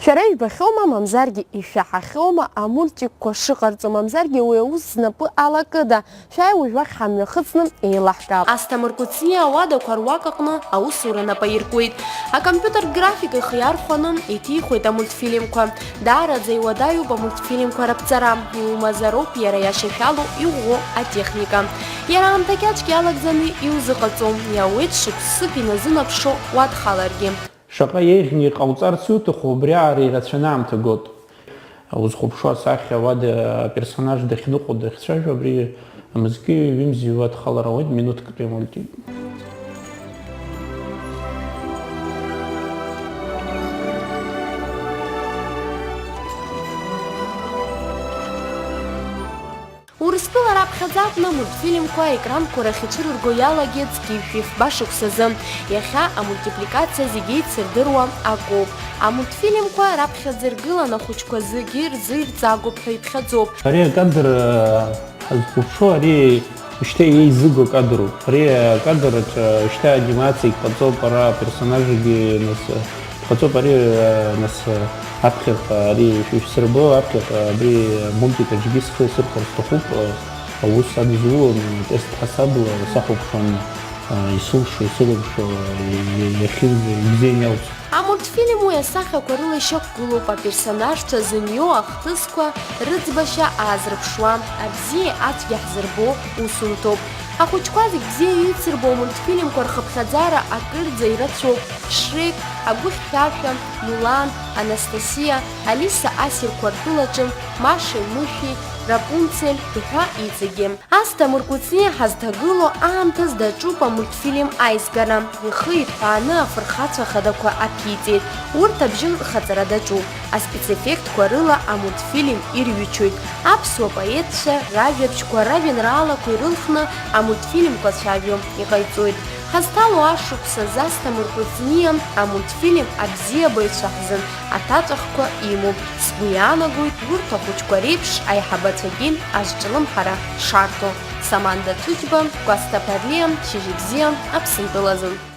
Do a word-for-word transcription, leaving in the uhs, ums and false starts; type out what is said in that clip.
Шәара ижәбахьоума, мамзаргьы ишәаҳахьоума амультикқәа шыҟарҵо, мамзаргьы уи аус знапы алакыда? Шәааи уажә уахь ҳамҩахыҵны еилаҳкаап. Асҭамыр Кәыҵниа ауадақәа руак аҟны аусура нап аиркуеит. Акомпиутертә график ихы иархәаны иҭихуеит амультфильмқәа. Даараӡа иуадаҩуп амультфильмқәа раԥҵара. Иумазароуп иара иашьашәалоу иӷәӷәоу атехника. Иара аамҭа кьаҿк иалагӡаны иузыҟаҵом, иауеит шықәсык иназынаԥшуа уадхаларгьы. Шаҟа еиӷьны иҟауҵарц иуҭаху убри аара ирацәаны аамҭа гот. Узхәаԥшуа асахьа ауада аперсонаж дахьныҟәо, дахьцәажәо, абри мызки ҩымзи уадхалар ауеит, минуҭктәи амультик. Урыстәыла раԥхьаӡа акәны амультфильмқәа аекранқәа рахь ицәырырго иалагеит зқьи жәшәи фба шықәсазы. Иахьа амультипликациа зегьы еицырдыруа акоуп. Амультфильмқәа раԥхьаӡа иргылан ахәыҷқәа зегьы рзы ирҵагоуп ҳәа иԥхьаӡоуп. Ари акадр, э, ҳазхәаԥшуа, ари шьҭа еизыго акадруп. Ари акадр аҿы шьҭа анимациагь ҟаҵоуп, ара аперсонажгьы нас, э, Дҟаҵоуп ари, нас, аԥхьаҟа, ари шәсырбо, аԥхьаҟа абри амультик аҿгьы схы сырхәар сҭахуп, аус адызулон, тест ҳасабла сахәаԥшуан, исылшо, исылымшо, иахьынӡа, ибзиан иалҵ. Амультфильм уи асахьақәа рыла ишьақәгылоуп, аперсонажцәа зыниоу ахҭысқәа рыӡбашьа аазрыԥшуа, абзиеи ацәгьеи ҳзырбо усумҭоуп. Ахәыҷқәа зегь бзиа еицырбо амультфильмқәа рхыԥхьаӡара акырӡа ирацәоуп. Шрек, Агәыхьшәашәа, Мулан, Анастасиа, Алиса ассирқәа ртәылаҿы, Машеи Мышәи, Рапунцель, ҳәа иҵегьы. Асҭамыр Кәыҵниа ҳазҭагылоу аамҭаз даҿуп амультфильм аизгара. Ихы иҭҳәааны афырхацәа хадақәа аԥиҵеит. Урҭ абжьы рхаҵара даҿуп. Аспецеффектқәа рыла амультфильм ирҩычоит. Аԥсуа поетцәа ражәабжьқәа, ражәеинраалақәа ирылхны амультфильмқәа цәажәо иҟаиҵоит. Ҳазҭало ашықәсазы Асҭамыр Кәыҵниа амультфильм абзиабаҩцәа ҳзын аҭаҵәахқәа имоуп. Сгәы иаанагоит, урҭ ахәыҷқәа реиԥш аиҳабацәагьы азҿлымҳара шарҭо. Саманда Цәыџьба, Кәасҭа Ԥарлиа, шьыжьбзиа, Аԥсынтәылазы.